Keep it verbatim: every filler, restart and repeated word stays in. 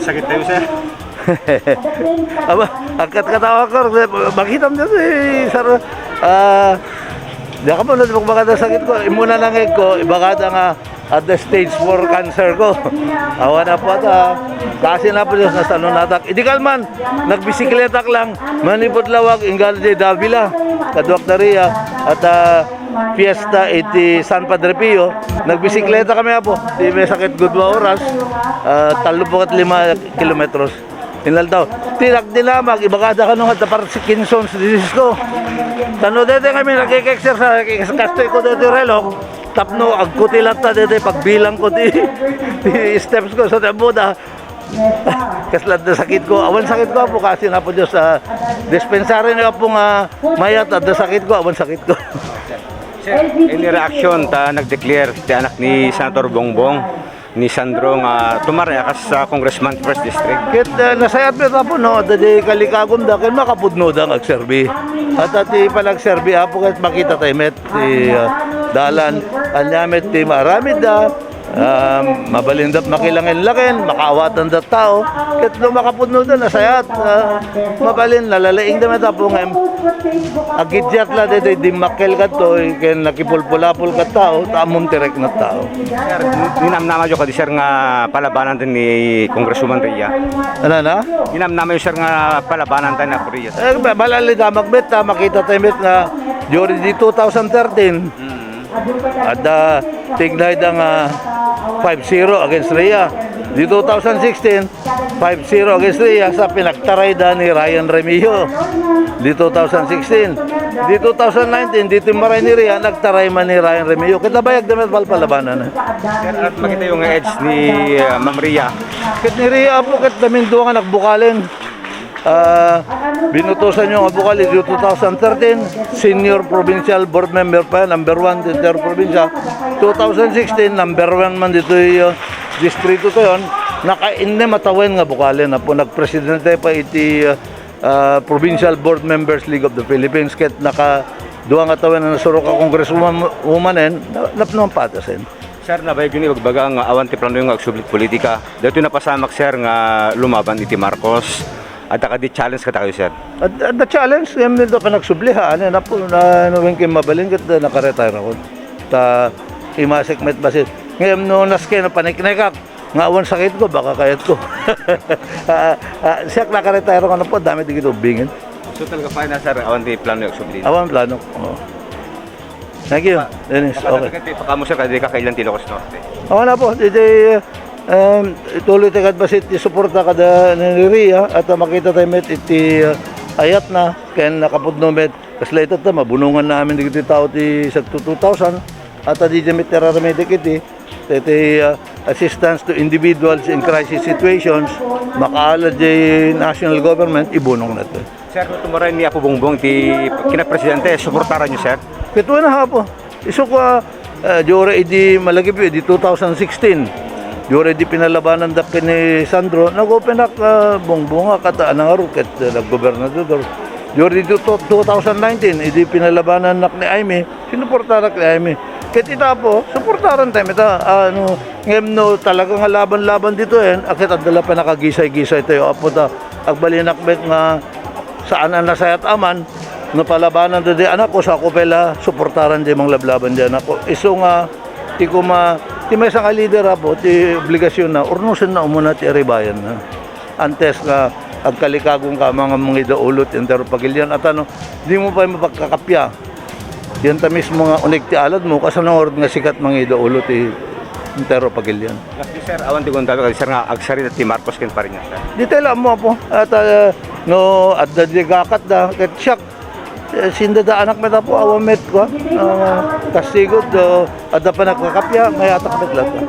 Sakit tayo, sir. Aba, agkat katawa ko, makitam dito, eh, sir. Ah, di ka po, nagbaga na sakit ko. Imuna na nga ko, ibaga na nga at the stage four cancer ko. Awan na po ata. Kasi na po Diyos, nasa lunatak. Idi kalman, nagbisikleta lang, manipod lawag, inggal di Davila, kaduak Daria, at ah, fiesta iti San Padre Pio. Nagbisikleta kami, apo. Di may sakit gudua oras. Ah, tallo po kat lima kilometros. Inaldaw. Ti nagdinamag, ibagada kano nga ta Parkinson disease ko. Tano dete kami nag-exercise, kastoy ko dete reloj. Tapno, agkutilat ta dete, pagbilang ko ti, ti steps ko sa Tabuda. Kasla da sakit ko. Awan sakit ko, apo, kasi na po Diyos, ah, dispensary niyo, apo, nga mayat, adda sakit ko, awan sakit ko. Sir, any reaction ta nag-declare ti anak ni Senator Bongbong, ni Sandro, nga tumar-, eh, kas, ah, congressman ti First District? Ket, ah, nasayat met, apo, no, adda di kalikagum da, ken makapudno da nga agserbi. At, at ti panagserbi, apo, ket makita tayo met, ti, ah, dalan, anya met, ti maaramid da, ah, mabalin dat makilangen-langen, makaawatan dat tao, ket no makapudno da, nasayat, ah, mabalin, nalalaing da met, apo, nga agidyat la daytoy dimmakkel kadto, ken nakipulpulapol kat tao, ta ammom ti reknat tao. Sir, ninamnamayo kadi, sir, nga palabanan ti ni Congresswoman Ria? Ano na? Ninamnamayo, sir, nga palabanan ti ni Apo Ria, sir? Eh, ba-, bala li damag met, ah, makita tayo met nga during the two thousand thirteen, adda tignay da nga five zero against Ria. Di two thousand sixteen, five zero against Ria sa pinagtaray da ni Ryan Remillo. Di two thousand sixteen. Di two thousand nineteen, di timmaray ni Ria, nagtaray man ni Ryan Remillo. Ket nabayag da met palpalabanan. Sir, at makita yung edge ni, uh, Ma'am Ria. Ket ni Ria, apo, ket daming duwa nga nagbukalen. Ah, binutosan niyo nga bukal, idiay two thousand thirteen, senior provincial board member pa yan, number one sa entero probinsya. Two thousand sixteen, number one man ditoy, ah, distrito tayon, nakainnem a tawen nga bukalen, apo, nagpresidente pa iti, ah, ah, Provincial Board Members League of the Philippines, ket naka dua nga tawen a nasurok a congresswoman, woman, en, na-, napno a patasen. Sir, nabayag yun ibagbaga nga awan ti plano nga agsublit politika. Daytoy napasamak, sir, nga lumaban iti Marcos. Adda kadi challenge kadakayo, sir? Ad-, adda challenge, ngem no ka nagsubli, ha, ano, napu-, na, no, when kayo mabalin, ket, uh, nakaretire ako. Ta, imasek met basit. Ngem no, naske, no, paniknekak, nga awan sakit ko, baka kayat ko. Ah, ah, siyak nakaretire ko na po, dami di kita ubingin. So, talaga pa na, sir, awan ti plano yung agsubli? Awan plano, oo. Thank you, Dennis. Okay. Pakamo, sir, kadi ka kailan ti Ilocos Norte? Awan na po, di, di, um, ituloy ti kadbasit ti suporta kada ni Ria, at, uh, makita tayo met iti, uh, ayat na, ken nakapudno met, kasla itatta, mabunongan na amin dagiti tao ti sagto two thousand, at, uh, di met iraramidek iti, iti, uh, assistance to individuals in crisis situations, makaalad di national government, ibunong na to. Sir, no tumaray ni Apo Bongbong ti kinapresidente, suportaran niyo, sir? Ket una, apo. Isu ko, ah, ah, di ora idi malagip, idi two thousand sixteen. Di ora idi pinalabanan da ken ni Sandro, nag-open ak, ah, Bongbong ak, ata, anang aro, ket, ah, naggobernador. Di ora idi two-, two thousand nineteen, idi pinalabanan nak ni Aimee, sinuportarak ni Aimee. Ket ita, apo, suportaran tayo, ita, ah, ano, ngem no talaga nga laban-laban dito, eh, akit adala pa nakagisay-gisay tayo, apo, ta, agbalinak met nga saan a nasayat aman, napalabanan da di anak ko, sa ako pala suportaran di manglablaban di anak ko. Isu nga, ti kuma, ti maysa nga leader, apo, ti obligasyon na, urnusen na umuna ti aribayan na. Antes nga agkalikagon ka, mga mangidaulot, entero pagilian, at ano, di mo pa mapagkakapya. Yan ta mismo nga unig ti alad mo, kasano nga sikat mangidaulot ti entero pagilian. Lastly, sir, awan ti gundaway kadi, sir, nga agsarita ti Marcos ken Fariñas, sir. Di tayo mo, apo. At, ah, no, adda di gakat da, ket siak, eh, sindada anak met, apo, awan met, kwa, ah, kastigod, oh, adda pa nagkakapya, mayatak met latta.